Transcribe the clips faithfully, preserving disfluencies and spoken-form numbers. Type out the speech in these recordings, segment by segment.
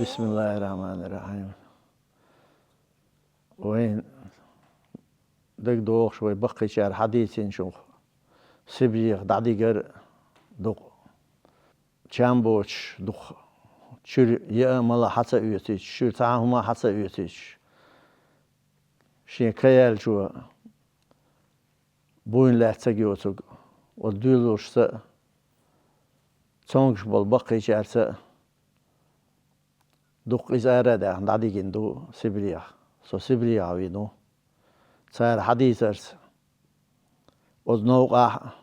بسم الله الرحمن الرحيم. Вайн дагадогӀуш вай баккхийчара хьадийцинчух, Сибрех дӀадигар дукха чам боцуш, дукха чуьра яа мала хьа ца оьцуьйтуш, чуьра цхьа а хӀума хьа ца оьцуьйтуш, шен каяьллачо буйна лаьцна ца йоцург, оцу доьзалшца а, цомгуш болу баккхийчаьрца а, дукха иза ара а даьхна дӀадигина ду Сибрех. Со Сибрехахь вийна ву. Цара хьадийцарца, оцу новкъахь а,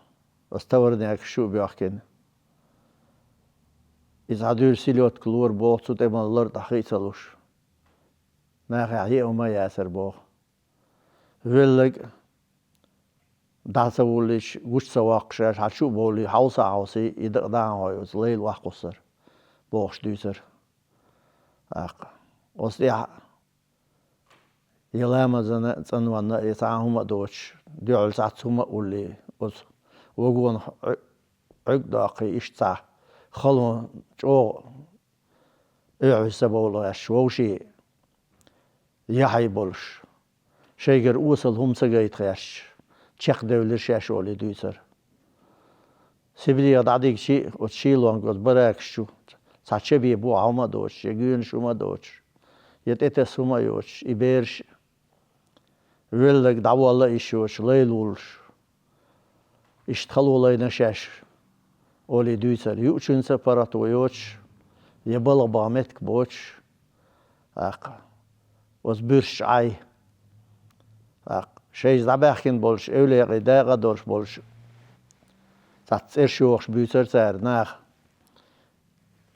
оцу товарнегаш чу а боьхкина, иза хьан дуьйра селёдка лора боху, цу тӀе мала лартӀахь хи а ца луш, нахехь еа хӀума а яцара боху. Велларг а дӀа ца вуллича, гучу ца воккхуш, аьлла, хьан чу а бовлий, хьовса а хьовсий, и дакъа дӀа а хьой, оцу лайла охьакхуссура, бохуш дуьйцура. ТӀаккха оцу тӀехь я ламазана а, цӀанонна а, я цхьа а хӀума а доцуш, дуьхьал цхьацца хӀума а уллий, оцу вагонах Ӏу-, Ӏуьрг а доккхий, иштта цхьа халон чӀогӀа оьхьуш ца бовла гӀерташ, вовшийн яхьий болуш, шайгара осал хӀума ца гайта гӀерташ, чекхдевлира шаьш олий дуьйцура. Сибрех дӀадигчи а, оцу шийлонга оцу баракаш чу цхьа чабе бу, хьовма а доцуш, я гоьнаш хӀума а доцуш, я тӀетесса хӀума а йоцуш, и бераш а велларг дӀаволла а йиш йоцуш, лайла вуллуш. Иштта хало лайна шаьш олий дуьйцура, юучуьнца а паргӀато йоцуш, я балха баха меттиг боцуш, тӀаккха оцу буьрсачу Ӏай, тӀаккха шайца дӀабаьхкина болчу эвлакъийн дакъа а долуш болчу цхьацца цӀераш йохуш буьйцура цара наха.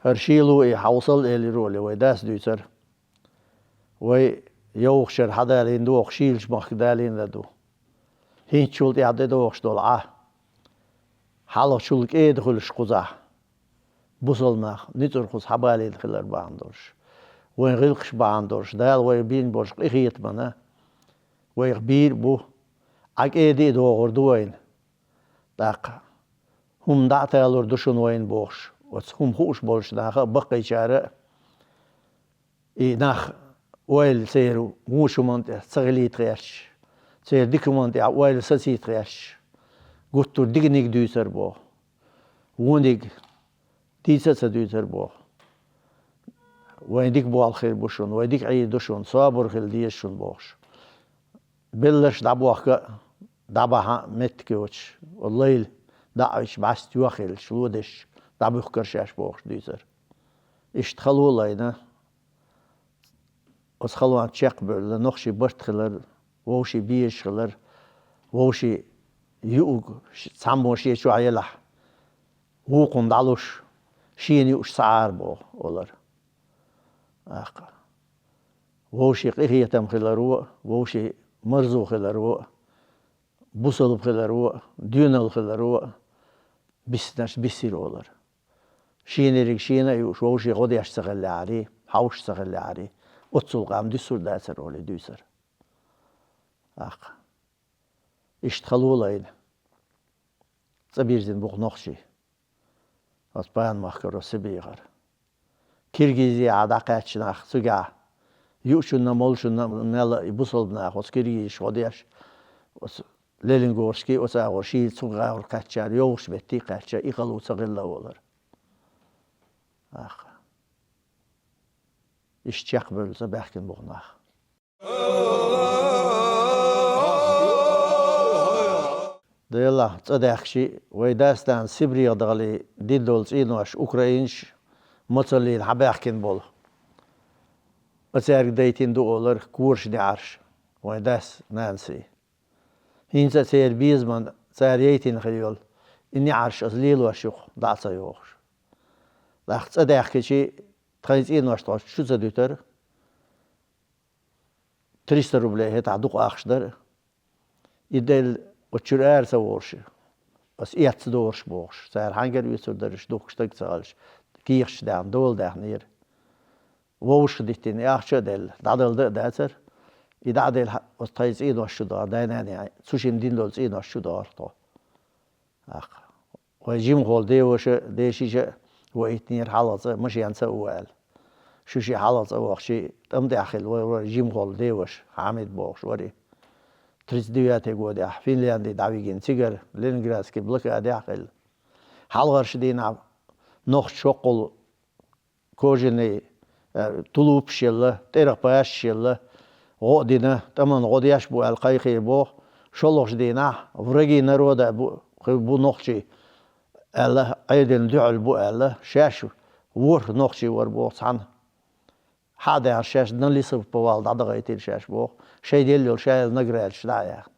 ХӀара шийло и хьовсал элира олий, вай дас дуьйцура. Вай йовхачара хьадалийна ду, оха шийлачу махка далийна ду. ХӀинцачул тӀаьхьа де догӀуш долу Ӏа хьалхачул кӀеда хуьлуш кхузахь, бусалба нах ницкъара кхуза хьабалийна хилар бахьана долуш, вайн гӀиллакхаш бахьана долуш, Дала вайх бина болчу къинхетамна вайх бийр а бу, Ӏа кӀеда а догӀур ду вайна. ТӀаккха хӀума дӀа а талур ду шуна вайна бохуш, оцу хӀума хууш болчу наха а, баккхийчара а, и нах ойла церан вочу хӀуманна тӀе ца хилийта гӀерташ, церан дика хӀуманна тӀехь ойла сацийта гӀерташ, гуттар а диканиг дуьйцура боху, вониг дийца а ца дуьйцура боху. Вайн дика болх хир бу шуна, вай дика Ӏийр ду шуна, собар хила деза шуна бохуш. Белларш дӀабохка а, дӀабахьа а меттиг йоцуш, оцу лайла дӀа а оьцуш, бӀаьста йохаелча, ло дезаш дӀабуьхкура шаьш бохуш дуьйцура. Иштта хало а лайна, оцу халонца чекхбевлла, нохчий барт хилар, вовший безаш хилар, вовший юург ш-, цхьаммо шен чохь елахь, вукхунна дӀалуш, шена юуш ца Ӏара боху олар. ТӀаккха вовший къинхетам хиларо а, вовший марзо хиларо а, бусалба хиларо а, доьналла хиларо а биснарш бисира олар. Шена ерриг шена а юуш, вовшийн гӀо деш ца хиллехьарий, хьовш ца хиллехьарий, оццул къам дуьсур дацара олий дуьйцура. ТӀаккха иштта хало а лайна, цӀа бирзина бу-кх нохчий оцу Пана-махкара, Сибрехара. Киргизехьа дӀакхаьчча нах цигахь, юучунна а, молчунна а мел а и бусалба нах оцу киргизашка гӀо деш, оцу Ленингорский, оцу агӀор шийла цу агӀор кхаьччара, йовхачу метте а кхаьчча, и хало ца хилла олар. ТӀаккха иштта чекхбевлла цӀа баьхкина бу-кх нах. Делахь, цӀа даьхкичи, вай дас-нанас Сибрех дахале дина долу цӀенош украинцаша мацаллина хьабаьхкина болу. Цаьрга дайтина ду олура кораш, неӀарш вайн дас-нанасий. ХӀинца а церан безаман цара яйтина хилла йолу и неӀарш аса лелош юха дӀа а ца йохуш. ТӀаккха цӀа даьхкичи, тхайн цӀенош тхо чу ца дуьтура, триста рублей хӀетахь дукха ахча дара. И делла, оцу чуьра ара ца волуш, аса эцна догӀуш бохуш, цара хьаьнгара оьцур дара, уьш духкуш стаг ца хилча, кехаташ даьхна, дола даьхнера. Вовшах диттина, и ахча а делла, дӀадала дан а дацара. И дӀа а делла, хьа-, оцу тхайн цӀенош чу дахара, дай-наной, цу шинна дина долу цӀенош чу дахара тхо. ТӀаккха вайн жимахволу деваша, дешиша а ваийтинера хьалха цӀа, машенца а ву аьлла. Шу шиъ хьалха цӀа вахчи, тӀам тӀехь хилла вара, вара жимахволу деваша, Хьамид бохуш вара и. Тридцать девятый годехь Финляндий дӀавигина, цигара Ленинградский блокадехь а хилла. Хьалхарчу дийнахь нохчаша хӀоккхул кожаный, э, тулупаш елла, тӀерах пашаш елла, гӀо а дина, тӀамна гӀо деш бу аьлла кхайкхийра боху, шолгӀачу дийнахь враги народа бу, бу нохчий аьлла, Ӏедална дуьхьал бу аьлла, шаьш ворхӀ нохчий вара боху цхьаьна. Хьа а даьхна, шаьш на лесоповал дӀадахийтира шаьш боху, шайн делла йолу шайла наградаш дӀа а яьхна.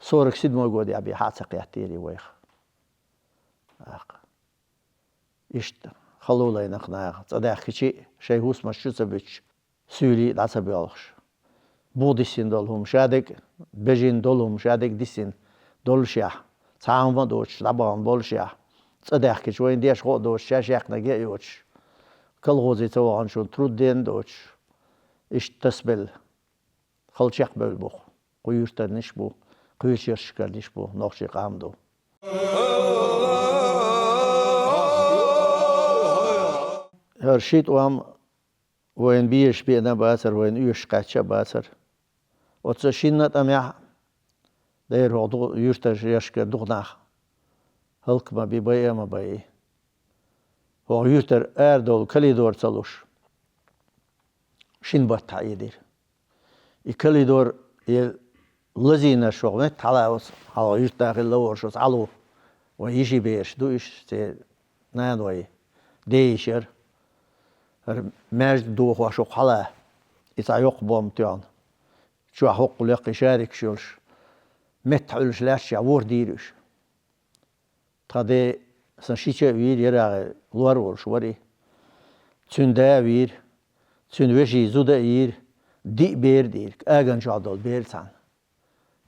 Сорок седьмой годехь бен хьа а ца кхеттийра вайх. ТӀаккха. Иштта, халулайнах наха, цӀа даьхкичи а, шайн хӀусамаш чу ца буьтуш, суьйлий а дӀа ца боьлхуш. Бух диссина долу хӀума шадерг а, бежина долу хӀума шадерг а диссина доллушехь, цхьа а хӀума а доцуш, дӀабахана боллушехь, цӀа даьхкичи вайна деш гӀо а доцуш, шаьш яьккхинарг а йоцуш, колхозе ца ваханчунна трудден а доцуш, иштта тасабелла. Хала чекхбевлла бу-кх кху юьртаннаш а бу, кхечу шерашкарниш а бу, нохчийн къам ду. ХӀара ши тӀом вайна безаш беана а бацара, вайна оьшуш кхаьчна а бацара. Оцу шинна а тӀамехь, дера, хӀокху ду-, юьртан шерашкара дукха нах хӀаллак а ма бий, байа а ма байи. ХӀокху юьртара арадовла коридор ца луш, шина баттахь Ӏийдира. И коридор, и лазийнаш хӀокху метта хьала оцу, хьалха юьртда хилла лавораш оцу хьалу, вайн йиши бераш ду уьш, церан наной, ден йиш яра. ХӀара маьждиг дохош хӀокху хьала, и цхьа йоккха бомба тоьхна, чохь хӀоккхул яккхий шарикаш йолуш, метта Ӏуьллуш лаьтташехь ворхӀ дийра уьш. Тхан ден сан шича а вийра, ярагӀе лор волуш вара и. Цуьнан да а вийра, цуьнан вешин зуда а йийра, диъ бер а дийра, кӀаган чохь долу бер цхьаьна.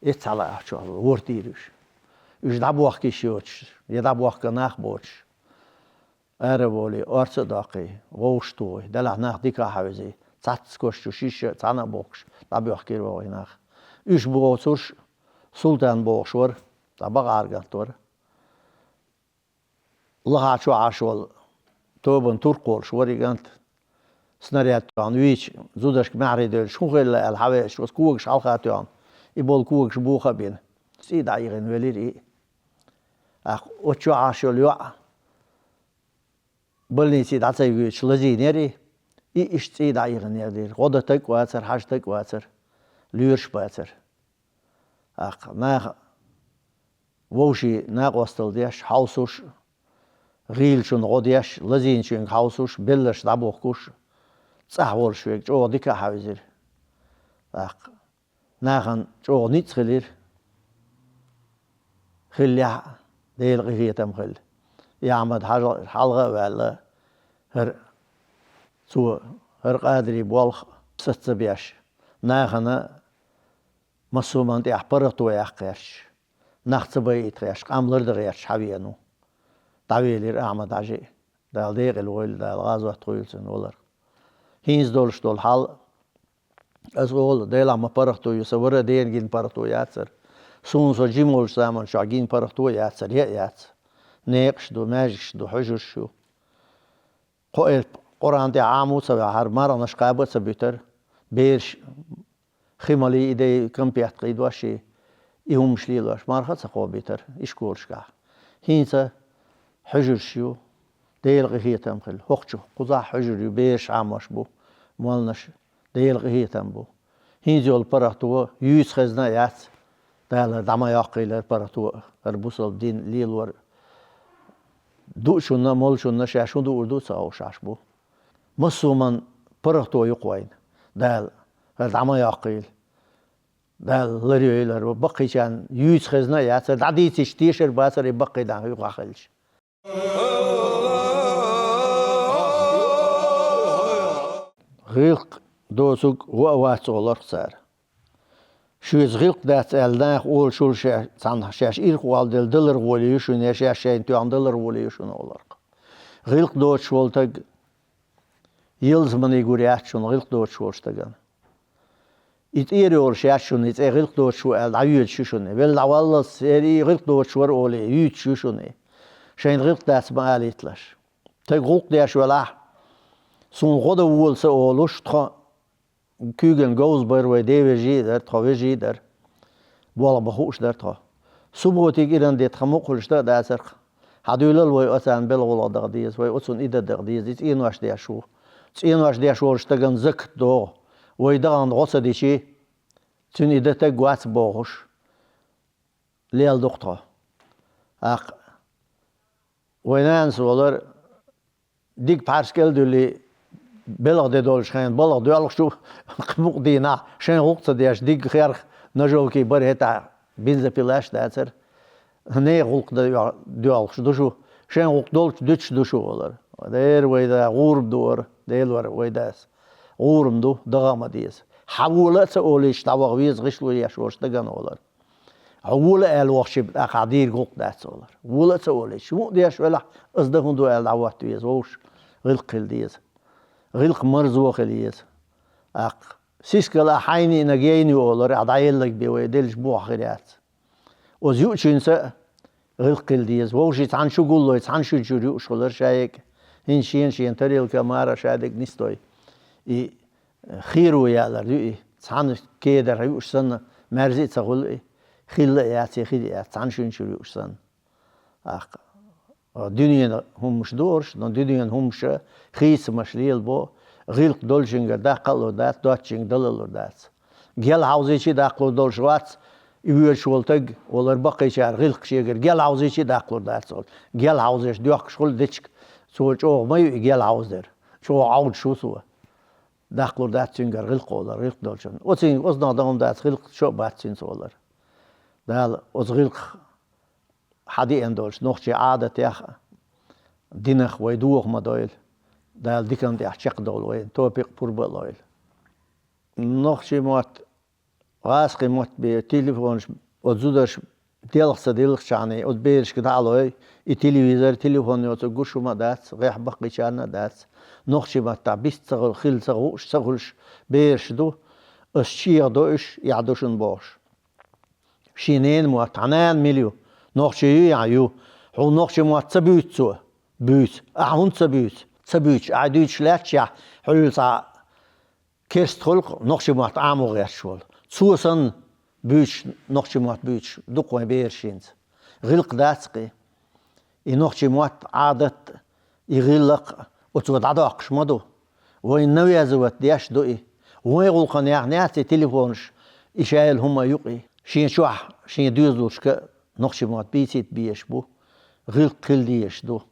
Эццахь лаахь чохь ворхӀ дийра уьш. Уьш дӀабохка йиш йоцуш, я дӀабохка нах боцуш, ара а волий, орца а доккхий, вовшах а тухий, делахь нах дикахь хьаьвзий, цхьацца кош чу шиша а цхьаьна а бохкуш, дӀабоьхкийра вовшийн нах. Уьш боцурш, Султан бохуш вара, цхьа бакъахьара кӀант вара. Лахахь чохь Ӏаш волу тобанан туркх волуш вара и кӀант. Снаряд тоьхна вийча, зудашка маьхьарий девлча, хӀун хилла аьлла хьавеача, оцу когаш хьалха тоьхна, и болу когаш буха а бина, цӀий дӀаихина велира и. ТӀаккха оцу чохь Ӏаш йолу йоӀ больнице дӀа ца йоьдуш лазийнера и, и иштта цӀий дӀаихина яздира. ГӀо дан стаг а вацара, хьажа стаг а вацара, лоьраш а бацара. ТӀаккха наха вовшийн накъосталла деш, хьовсуш, гӀийлачунна гӀо деш, лазийначуьнга хьовсуш, белларш дӀабохкуш, цӀахь волуш верг чӀогӀа дика а хьаьвзира. ТӀаккха нахана чӀогӀа ницкъ хилира. Хиллехь а, Делан къинхетам хилла. И Ахьмад хьажа-, хьалха а ваьлла, хӀара, цо хӀара къадарийн болх саца беш, нахана массо а хӀуманна тӀехь паргӀато яккха гӀерташ, нах ца байийта гӀерташ, къам лардан гӀерташ хьавеана ву. ДӀавелира Ахьмад-Хьажи, Дала декъала войла, Дала гӀазот хуьйла цуьнан валарх. ХӀинца долуш долу хьал, аса олу, Делахь ма паргӀато ю, сан вара а дена гина паргӀато яцара. Суна со жима волчу заманчохь гина паргӀато яцара, я а яц. Некъаш ду, маьждигаш ду, хьуьжарш ю. Кхо элп Къуръан тӀехь Ӏамо а ца ваьхьара, марханаш кхаба а ца буьтара. Бераш хи малий, и дей, кампет кхийдош, и хӀумаш лелош, марха а ца кхобуьйтара ишколашкахь. ХӀинца хьуьжарш ю, Делан къинхетам хилла. ХӀокху чу кхузахь хьуьжар ю, бераш Ӏамош бу, молланаш, Делан къинхетам бу. ХӀинца йолу паргӀато юьйцу хезна а яц, Дала дӀа ма йоккхийла паргӀато, хӀара бусалба дин лелор. Дуучунна а, молчунна а шаьш хӀун дуур ду ца ховшаш бу. Массо а ман паргӀато юкъа вайна. Дала хӀара дӀа ма йоккхийла. Дала ларйойла хӀара, баккхийчарна юьйца хезна а яцар, дӀадийцича тешар бацар, и баккхий дӀа юкъахь хилча. ГӀиллакх доцург гӀо а вац олура цара. Шуьца гӀиллакх дац аьлла наха олучул ше-, цхьанна шаьш ирхъолла делла далархола ю шуна, я шаьш шайна тоьхна далархола ю шуна олура. ГӀиллакх доцуш волу стаг ялсамане гур яц шуна гӀиллакх доцуш волчу стагана. И тӀера йолуш яц шуна и цӀе, гӀиллакх доцуш ву аьлла дӀайоьдуш ю шуна. Велла дӀаваллалц, церан и гӀиллакх доцуш вара олий, юьйцуш ю шуна и. Шайна гӀиллакх дац ма алийталаш. Стаг гӀуллакх деш велахь, суна гӀо дан вола ца олуш, тхо куьйгана говза бара, вай ден вежарий а дара, тхо вежарий а дара. Болх бан хууш дара тхо. Субботиг иран де тхан мукъа хуьлуш дан а дацара-кх. Хьан дуьйлал вай оцарна белхалгӀа даха деза, вай оцунна и дан даха деза, и цӀенош деш ву. ЦӀенош деш волчу стагана закат догӀу. Вай дахана гӀо ца дичий, цуьнан и дан стаг вац бохуш, лелла ду-кх тхо. ТӀаккха вай нанас волар, дика пхьарс кӀел а дуьллий, белха де долчу хенахь, балха доьлхуш ду, кхин мукъа дийнахь, шайн гӀуллакх ца деш, дика херха ножовкий бара хӀетахь, бензопилаш а дацара. Нехан гӀуллакх дан доьлхуш ду шу, шайн гӀуллакх долчу дуьтуш ду шу олар. Дера вай да, гӀурам ду ара, Дела вара вай дас. ГӀурам ду, даха а ма деза. Хьан вола а ца олийча, дӀаваха веза гӀишло еш волчу стагана олар. Хьо вола аьлла вахча, тӀаккха хьан дийриг гӀуллакх дац олар. Вола а ца олийча, мукъа деш велахь, аса дан хӀун ду аьлла дӀахӀотта веза, вовшах гӀиллакх хила деза. ГӀиллакх марзо хила еза. ТӀаккха сискал а хьайна йиънарг яйна ю олар, ахь дӀаелларг бен вай деллачу бохь хир яц. Оцу юучуьнца а гӀиллакх хила деза. Вовшийн цхьана шу гуллой, цхьана шуьнчуьра юуш хилар шайга. ХӀинца шена-шена тарелка мара ша дерг нисдой. И херо ялар ю и. Цхьана кедарх юуш санна, маьрза а ца хуьлу и. Хилла а яц, и хила а яц, цхьана шуьнчуьра юуш санна. ТӀаккха дуьненан хӀуманаш ду уьш, но дуьненан хӀуманаш хийцамаш лелабо, гӀиллакх долчуьнгара даккха а лур дац, доцчуьнга дала а лур дац. Гел хьовзийча а даккхалур долуш вац, и воьдуш волу стаг, олар баккхийчара гӀиллакх шегара гел хьовзийча а даккхалур дац олу. Гел хьовзош доьхкуш хуьлу дечиг, цо чӀогӀа ма ю и гел хьовзадер, чӀогӀа Ӏовдуш ву цо. Даккхалур дац цуьнгара гӀиллакх олар, гӀиллакх долчунна. Оцуьнга оцунах дан хӀума дац, гӀиллакх чо а бац цуьнца олар. Дала оцу гӀиллакх хьан деана долчу нохчийн Ӏадатех а, динах вай доха ма дойла. Дала диканна тӀехь чекхдовла вайна, топикъ пурба а лойла. Нохчийн мотт, гӀазкхийн мотт бен телефонаш, оцу зударша делха ца диллахчахьана, оцу берашка дӀа а лой, и телевизор, телефон йоцург гуш хӀума а дац, гӀехь баккхийчарна а дац. Нохчийн маттахь бист ца хуьлу, хилла ца хууш, ца хуьлуш бераш ду, ас чӀегӀдо уьш, эхь ду шуна бохуш. Шен ненан мотт, хьан нана мила ю? Нохчи ю, яхь ю. Хьуна нохчийн мотт ца буьйцу цо? Буьйцу. Ахьа хӀунда ца буьйцу? Ца буьйцуш, ахьа дуьйцуш лаьтташехь, хьуьлла цхьа керста хуьлу-кх нохчийн мотт Ӏамо гӀерташ волу. Цо санна буьйцуш нохчийн мотт буьйцуш ду-кх вайн бераш хӀинца. ГӀиллакх дац-кх и. И нохчийн мотт, Ӏадат, и гӀиллакх оцо дӀадоккхуш ма ду. Вайн навязывать деш ду и. Вайн гӀуллакхана яхна яц и телефонаш, и шайла хӀума юкъа и. Шен чохь, шен доьзалшка нохчийн мотт бийцийта безаш бу. ГӀиллакх хила дезаш ду.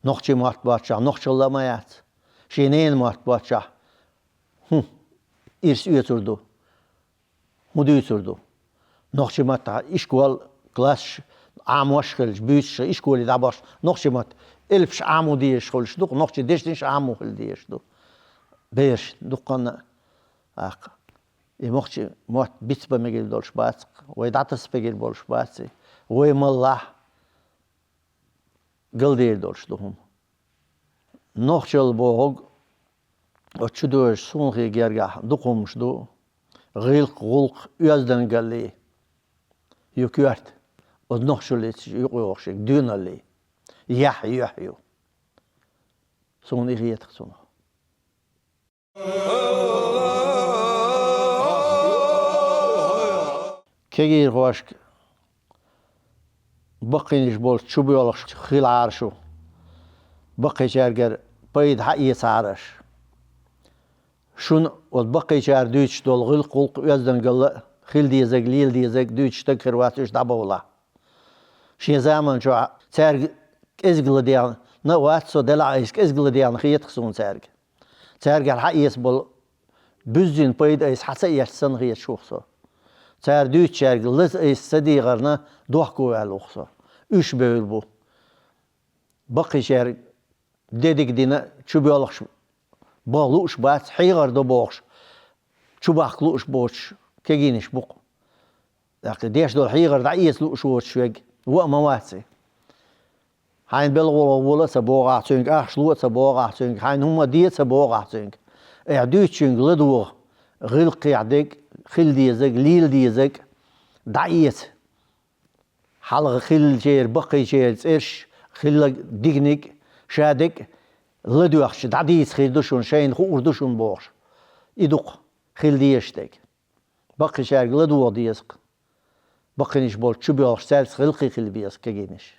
Нохчийн мотт боцчохь нохчалла а ма яц. Шен ненан мотт боцчохь, хӀун, ирс оьцур ду. ХӀун дуьйцур ду? Нохчийн маттахь ишкол, классаш, Ӏамош а хилча, буьйцуш а, ишколе дӀабахча, нохчийн мотт элпаш Ӏамо дезаш хуьлуш ду-кх, нохчийн дешнаш Ӏамо хила дезаш ду. Бераш дуккханна а, тӀаккха, и нохчийн мотт бицбан мегар долуш бац-кх, вай дӀатаса мегар болуш бац и, вай маллахь галдер долуш ду хӀума. Нохчалла бохург, оцу чудожаш сунхе гергахь дукха хӀуманаш ду, гӀиллакх, гӀуллакх, оьздангаллий ю коьрта, оцу нохчаллица юкъайогӀуш ерг доьналлий, яхь юьхь ю. Суна и хета-кх цунах. Кегийрхошка баккхийнаш болчу чубоьлхуш хилахьара шу. Баккхийчаьргара пайда хьаэцахьара аша. Шуна оцу баккхийчара дуьйцуш долу гӀиллакх, гӀуллакх, оьздангалла а хила дезаг, лела дезаг дуьйцуш стаг хир вац уьш дӀабовлахь. Шен заманчохь цаьрга кӀезиг ладегӀна а вац со, делахь айса кӀезиг ладегӀна хетах суна цаьрга. Цаьргара хьаэца болу буьззина пайда айса хьа ца эцна санна хеташ ву-кх со. Цара дуьйцучаьрга лаза айса ца дехарна, дохко ваьлла ву-кх со. Уьш бевр бу. Баккхийчаьрга де дика дина чубоьлхуш бан лууш бац, хьехар до бохуш, чубахка лууш боцуш кегийнаш бу-кх. ТӀаккха деш долу хьехар дӀаэца лууш воцуш верг ван а ма вац и. Хьайна белхало вола а ца бохахь цуьнга, ахча ло а ца бохахь цуьнга, хьайна хӀумма де а ца бохахь цуьнга. Ахь дуьйцучуьнга ладогӀа, гӀиллакхехь дерг, хила дезаг, лела дезаг дӀаэца. Хьалха хиллачеран, баккхийчеран цӀераш, хилларг диканиг, ша дерг ладоьгӀча дӀадийца хир ду шуна, шайна хуур ду шуна бохуш. И ду-кх хила дезаш дерг. Баккхийчаьрга ладогӀа деза-кх. Баккхийнаш болчу чубоьлхуш, цаьрца гӀиллакхе хила беза кегийнаш.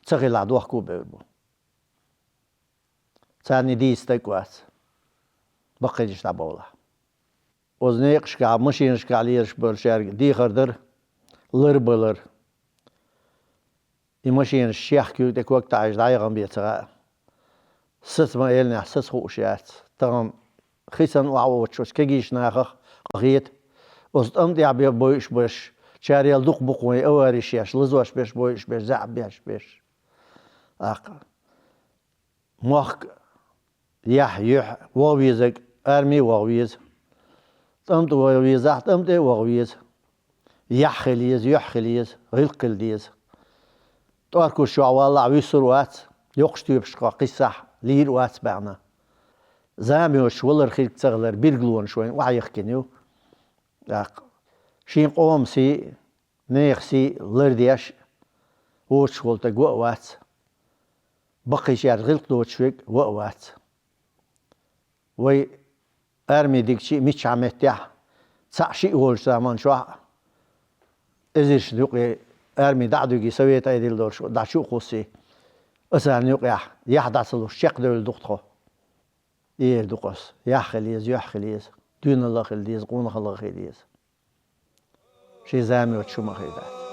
Ца хилахь, дохко бевр бу. Царна дийца стаг а вац. Баккхийнаш дӀабовлахь. Оцу некъашкахь, машенашкахь лелаш болчаьрга дехар дара лар балар. И машенаш шех куьйга тӀе ког таӀийча дӀаяхана бен ца хаьа. Саца ма-эллинехь, саца хууш яц. Тахана хи санна охьавоцуш оцу кегийчу нахах къахета. Оцу тӀам тӀехь бен бойуш берш, чарел дукха бу-кх вайн авариш еш, лазош берш, бойуш берш, заьӀап беш берш. ТӀаккха мохк яхь, юьхь, вогӀа везарг арми а вогӀа веза. ТӀам тӀе вогӀа везахь, тӀам тӀе а вогӀа веза. Яхь хила еза, юьхь хила еза, гӀиллакх хила деза. ТӀоркуш чохь валлахь, вуьссур а вац, йоккхачу тоьпашкахь кхиссахь, лийр а вац баьхна. Зама йоцуш валар хирг ца хилар билгалонаш вайна охьаехкина ю. ТӀаккха шен къоман сий, нехан сий лардеш воцуш волу стаг ван а вац. Баккхийчаьрца гӀиллакх доцуш верг ван а вац. Вай арми дигчи а миччахьа меттехь, цхьаъ-шиъ волчу заман чохь а, эзаршна юкъе арми дӀа а дуьгий, совет Ӏедал долуш дӀа чу а кхуссий, аса царна юкъехь яхь дӀа ца луш, чекхдевлла ду-кх тхо. Эр ду-кх ас, яхь хила еза, юьхь хила еза, доьналла хила деза, къонахалла хила еза. Шен зама йоцуш хӀума хир дац.